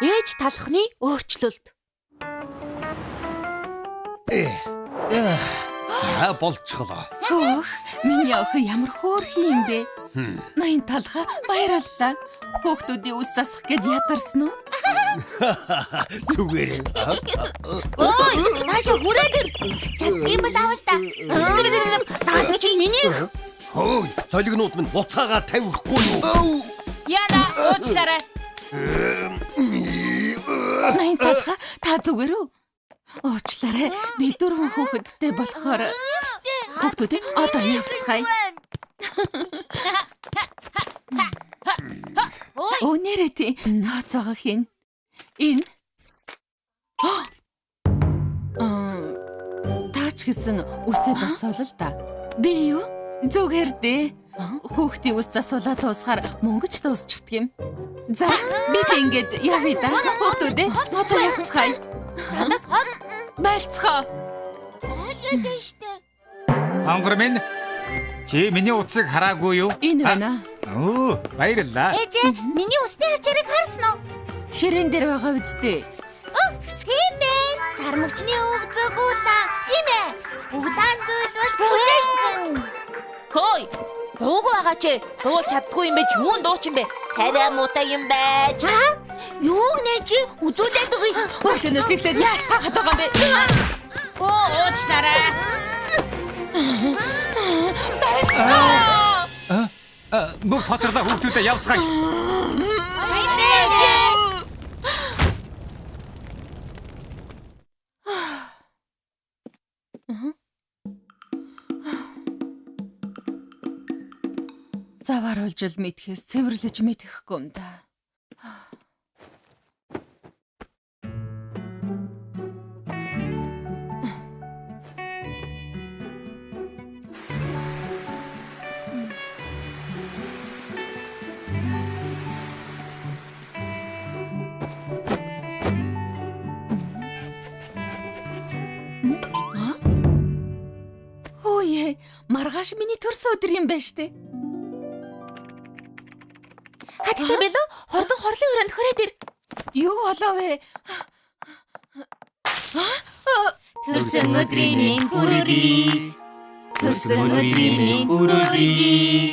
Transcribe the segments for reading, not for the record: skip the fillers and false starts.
Ээж талхны өөрчлөлт. За болчихлоо. Хөөх, миний охин ямар хөөрхөн юм бэ? Ноён талхаа баярлалаа. Хүүхдүүдийн үс засах гээд ядарсан уу? Зүгээр. Ой, наашаа хүрээд ир. Чаддсан бол авал та. Наад чи миний. Хөөе, солигнууд минь буцаагаа тавихгүй юу? Яна, уучлаарай. Ноён талхаа та зүгээр үү? Уучлаарай. Би дөрвөн хүүхэдтэй болохоор хүүхдүүд одоо явцгаая. Өө нэрээ тий. Нооцоогоо хийн. Энэ. Таач гэсэн үсээ засуул л да. Би юу? Зүгээр дээ. Хүүхдийн үс засуулаа дуусахаар мөнгөч дуусчихдаг юм. За, би тэг ингээд явъя да. Хүүхдүүдээ одоо явцгаая. Надаас хол байлцгаа. Байлгаад штэ. Хонгор минь, чи миний утсыг хараагүй юу? Энэ байна. Өө, баярлалаа. Ээжээ, миний усны хавчарыг харсан уу? Ширээн дээр байгаа үсттэй. Өө, тийм ээ. Сармөгчний өг зүг улаан, тийм ээ. Улаан зүйл бол бүдээсэн. Хөөе. Дуугүй байгаа чи. Дуулж чаддгүй юм бэ? Юун дуучин бэ? Царай муутай юм байж. Юу нэ чи үзүүлээд өгье. Өглөөнөөс эхлээд яацгаахад байгаа юм бэ? Өө, уучлаарай. Бүх тоцорлоо хүүхдүүдэд явцгаая. Заваар олж л мэдхээс цэвэрлэж мэдэхгүй юм да. Хөөе, маргааш миний төрсөн өдөр юм байна штэ. Хаттай бэлүү? Хурдан хорлын өрөөнд хүрээд ир. Юу болов вэ? Төрсөн өдрийн минь хүргэе. Төрсөн өдрийн минь хүргэе.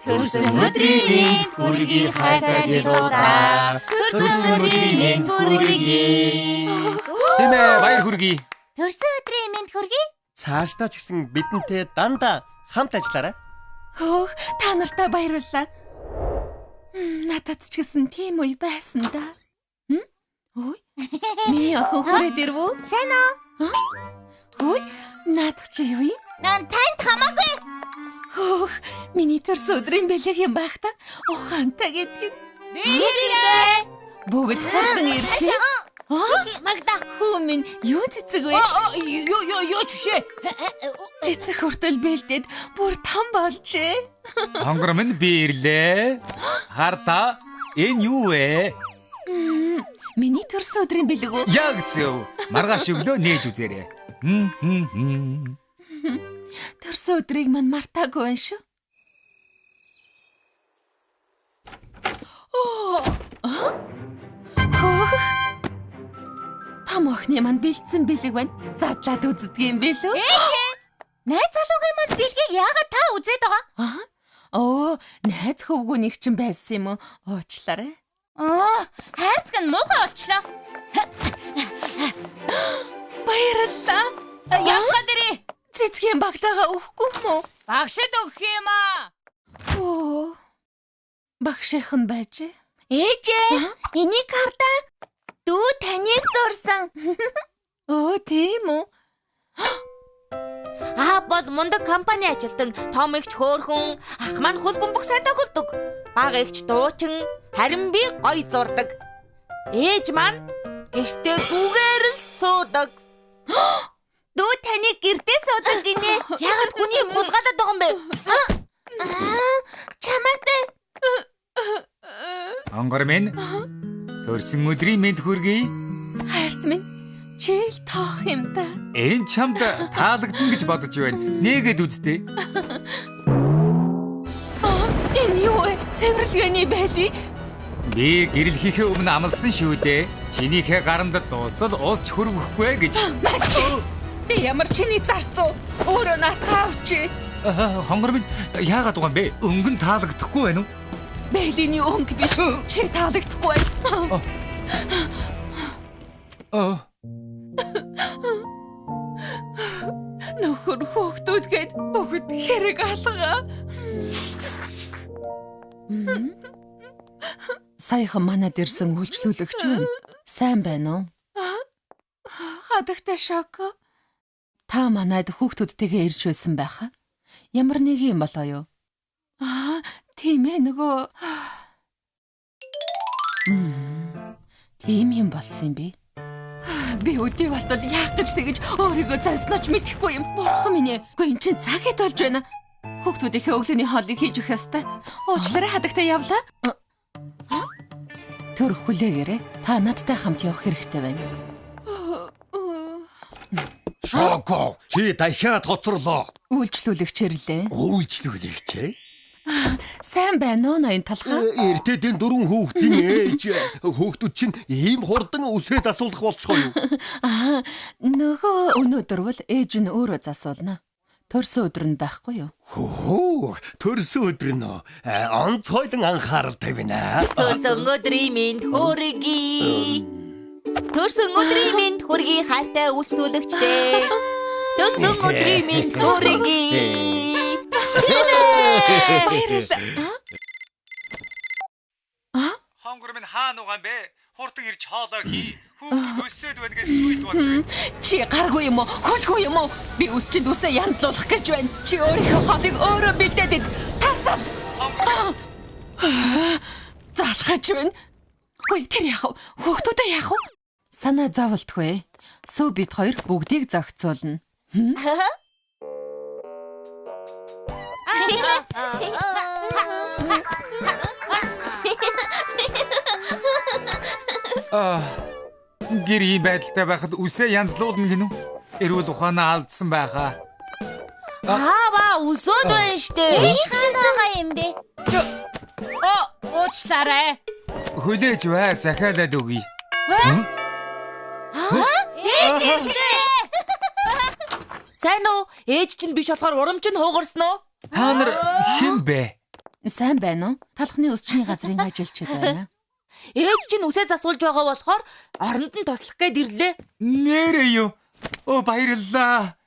Төрсөн өдрийн минь хүргэе хайртай гэлүүдаа. Төрсөн өдрийн минь хүргэе. Тийм ээ, баяр хүргэе. Төрсөн өдрийн минь хүргэе. Цаашдаа ч гэсэн бидэнтэй дандаа хамт ажиллаарай. Хөөх, та нартай баярлалаа. Надад ч гэсэн тийм үе байсан да. Ой, миний охин хүрээд ирв үү? Сайн уу? Ой, наадах чи юу юм? Нан танд хамаагүй. Хөөх, миний төрсөн өдрийн бэлэг юм байх та. Ухаантай гэдэг нь. Би ирлээ. Бүгд хурдан иржээ. Магда. Хүү минь юу цэцэг вэ? Юу юу юу чишээ. Цэцэг хүртэл бэлдээд бүр там болжээ. Хонгор минь би ирлээ. Хар та, энэ юу вэ? Миний төрсөн өдрийн бэлэг үү? Яг зөв. Маргааш өглөө нээж үзээрэй. Төрсөн өдрийг мань мартаагүй байна шүү. Хөөх. Там охины манд бэлдсэн бэлэг байна. Задлаад үздэг юм бэлүү? Ээжээ. Найз залуугийн манд бэлгийг яагаад та үзээд байгаа? Аа. Оо, найз хөвгүү нэг чинь байсан юм уу? Уучлаарай. Аа, хайрцаг нь муухай болчлоо. Баярлалаа. Явцгаа дэрээ. Цэцгийн багтаага өгөхгүй юм уу? Багшид өгөх юм аа. Оо. Багшийнх нь байжээ. Ээжээ, энийг хардаа. Дүү таныг зурсан. Оо, тийм үү? Аа бол мундаг компани ажилтан, том эгч хөөрхөн, ах маань хөл бөмбөг сайн тоглодог. Бага эгч дуучин, харин би гоё зурдаг. Ээж маань гэртээ зүгээр л суудаг. Дүү таныг гэртээ суудаг гинэ. Яагаад хүний юм хулгайлаад байгаа юм бэ? Аа, чамайг дээ. Онгор минь, төрсөн өдрийн мэнд хүргэе. Хайрт минь, чи л тоох юм да. Энэ чамд таалагдана гэж бодож байна. Нээгээд үздэй. Энэ юу вэ? Цэвэрлэгээний байли. Би гэрэл хийхээ өмнө амласан шүү дээ. Чинийхээ гаранд дуусал ус ч хөргөхгүй гэж. Би ямар чиний зарцуу? Өөрөө наатгаа авчи. Хонгор минь яагаад байгаа юм бэ? Өнгө нь таалагдахгүй байна уу? Бэлиний өнгө биш. Чи таалагдахгүй байна. Нөхөр хөөхтүүд гээд бүгд хэрэг алгаа. Саяхан манад ирсэн үйлчлүүлэгч байна. Сайн байна уу? Хадагтай Шоко. Та манад хүүхдүүдтэйгээ ирж байсан байхаа. Ямар нэг юм болоо юу? Аа, тийм ээ нөгөө. Тийм юм болсон юм би. Би өдий болтол яах гэж тэгэж өөрийгөө зовсноо ч мэдэхгүй юм. Бурхан минь ээ. Үгүй эн чинь цаг хэд болж байна? Хүүхдүүдийнхээ өглөөний хоолыг хийж өгөх ёстой. Уучлаарай хадагтай явлаа. Тэр хүлээгээрэй. Та надтай хамт явах хэрэгтэй байна. Шоко, чи дахиад хоцорлоо. Үйлчлүүлэгч ирлээ. Үйлчлүүлэгч ээ? Сайн байна уу ноён талхаа? Эртэдийн дөрвөн хүүхдийн ээж. Хүүхдүүд чинь ийм хурдан үсээ засуулах болчихоо юу? Аа, нөгөө өнөөдөр бол ээж нь өөрөө засуулна. Төрсөн өдөр нь байхгүй юу? Хөө, төрсөн өдөр нь онцгойлон анхаарал тавина. Төрсөн өдрийн минь хүргэе. Төрсөн өдрийн минь хүргэе хайртай үйлчлүүлэгчдээ. Төрсөн өдрийн минь хүргэе. Баярлалаа. Хонгор минь хаана байгаа юм бэ? Хурдан ирж хоолоо хий. Хүүхдүүд өсөөд байна гэж сүйд болж байна. Чи гаргүй юм уу? Хөлгүй юм уу? Би үс чинь үсээ янзлуулах гэж байна. Чи өөрийнхөө хоолыг өөрөө бэлдээд ид. Тасал. Залхаж байна. Хөөе, тэр яах вэ? Хүүхдүүдээ яах вэ? Санаа зовлтгүй. Сүү бид хоёр бүгдийг зохицуулна. Гэр ийм байдалтай байхад үсээ янзлуулна гинүү? Эрүүл ухаанаа алдсан байхаа. Аава өсөөд байна штэ. Ээж гэсэн юм бэ? Уучлаарай. Хүлээж бай, захиалаад өгье. Ээж ирлээ. Сайн уу? Ээж чинь биш болохоор урам чинь хуугарсан уу? Та нар хэн бэ? Сайн байна уу? Талхны өсчний газрын ажилчид байна. Ээж чинь үсээ засуулж байгаа болохоор оронд нь туслах гээд ирлээ. Нэрээ юу? Оо баярлалаа.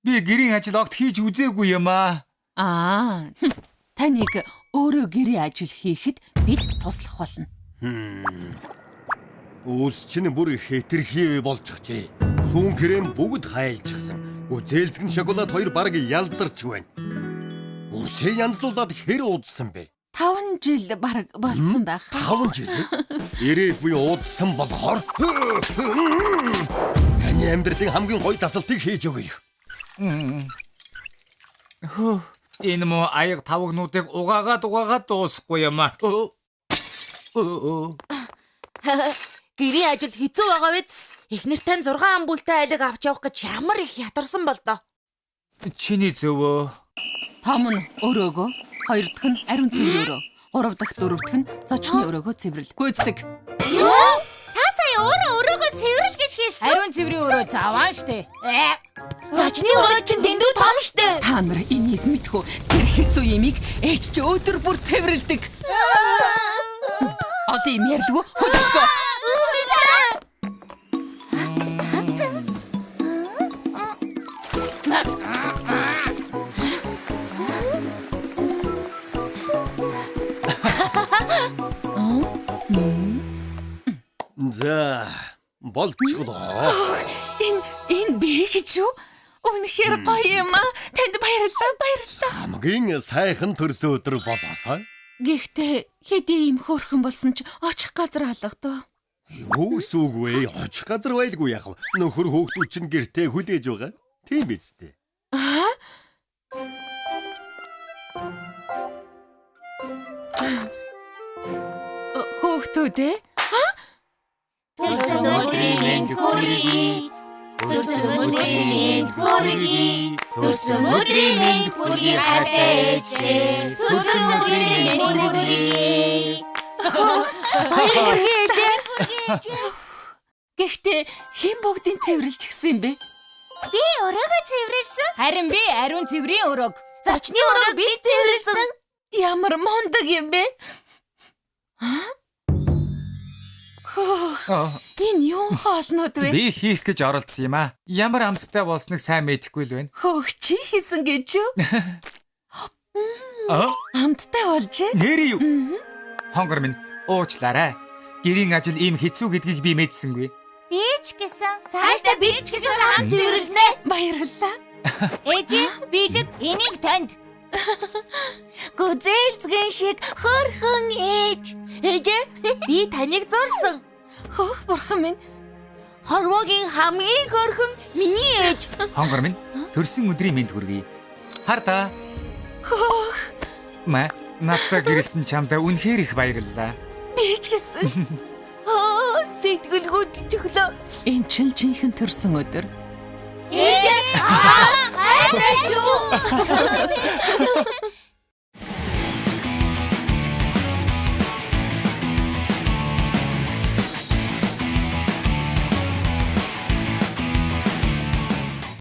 Би гэрийн ажил огт хийж үзээгүй юм аа. Аа. Таныг өөрөө гэрийн ажил хийхэд бид туслах болно. Үс чинь бүр хэтэрхий болчихжээ. Сүүн крем бүгд хайлчихсан. Гүзээлзгэн шоколад хоёр бараг ялзарч байна. Үсээ янзлуулад хэр уудсан бэ? 5 жил бараг болсон байх. 5 жил? Ирээд буй уудсан болохоор таны амьдралын хамгийн гоё засалтыг хийж өгье. Хөө, энэ муу аяг тавгнуудыг угаагаад дуусахгүй юм аа. Гэрийн ажил хэцүү байгаа биз? Эхнэр тань 6 амбүлтэй айлыг авч явах гэж ямар их ядарсан бол доо. Чиний зөвөө. Том нь өрөөгөө, хоёр дахь нь ариун цэвэр өрөө, гурав дахь дөрөв дэх нь зочны өрөөгөө цэвэрлэл. Гүйцэтгэг. Юу? Та сая өөрөө өрөөгөө цэвэрлэл гэж хэлсэн. Ариун цэврийн өрөө заваан штэ. Зочны өрөө чинь дэндүү том штэ. Та нар энийг мэдхүү. Тэр хэцүү ямиг ээж чи өдөр бүр цэвэрлдэг. Олон юм ярьдгүй хөдөлгөө. За, болчихлоо. Энэ би гэж юу? Үнэхээр гоё юм аа. Танд баярлалаа, баярлалаа. Хамгийн сайхан төрсөн өдөр болоосой. Гэхдээ хэдий ийм хөөрхөн болсон ч очих газар алга доо. Юу гэсэн үг вэ? Очих газар байлгүй яах вэ? Нөхөр хөөхтүүд чинь гэртээ хүлээж байгаа. Тийм биз дээ. Аа? Хөөхтүүд ээ? Төрсөн өдрийн мэнд хүргэе. Төрсөн өдрийн мэнд хүргэе. Төрсөн өдрийн мэнд хүргэе хайртай ээжээ. Төрсөн өдрийн мэнд хүргэе. Баяр хүргэе ээжээ. Гэхдээ хэн бүгдийг цэвэрлж гисэн юм бэ? Би өрөөгөө цэвэрлсэн. Харин би ариун цэврийн өрөөг. Зочны өрөөг би цэвэрлсэн. Ямар мундаг юм бэ? Хөөх. Энэ юу хоолнууд вэ? Би хийх гэж оролцсон юм аа. Ямар амттай болсныг сайн мэдэхгүй л байна. Хөөх, чи хийсэн гэж юу? Амттай болжээ. Нэрээ юу? Хонгор минь уучлаарай. Гэрийн ажил ийм хэцүү гэдгийг би мэдсэнгүй. Би ч гэсэн. Цаашдаа би ч гэсэн хамт цэвэрлэнэ. Баярлалаа. Ээжээ, бэлэг энийг танд. Гүзээлзгэн шиг хөөрхөн ээж. Ээжээ, би таныг зурсан. Хөөх бурхан минь. Хорвоогийн хамгийн хөөрхөн миний ээж. Хонгор минь, төрсөн өдрийн мэнд хүргэе. Хар та. Хөөх. Мэ, надтай гэрэлсэн чамдаа үнэхээр их баярлалаа. Би ч гэсэн. Оо, сэтгэл хөдлөж өглөө. Энэ ч л жинхэнэ төрсөн өдөр. Ээжээ, аа, айтай шүү.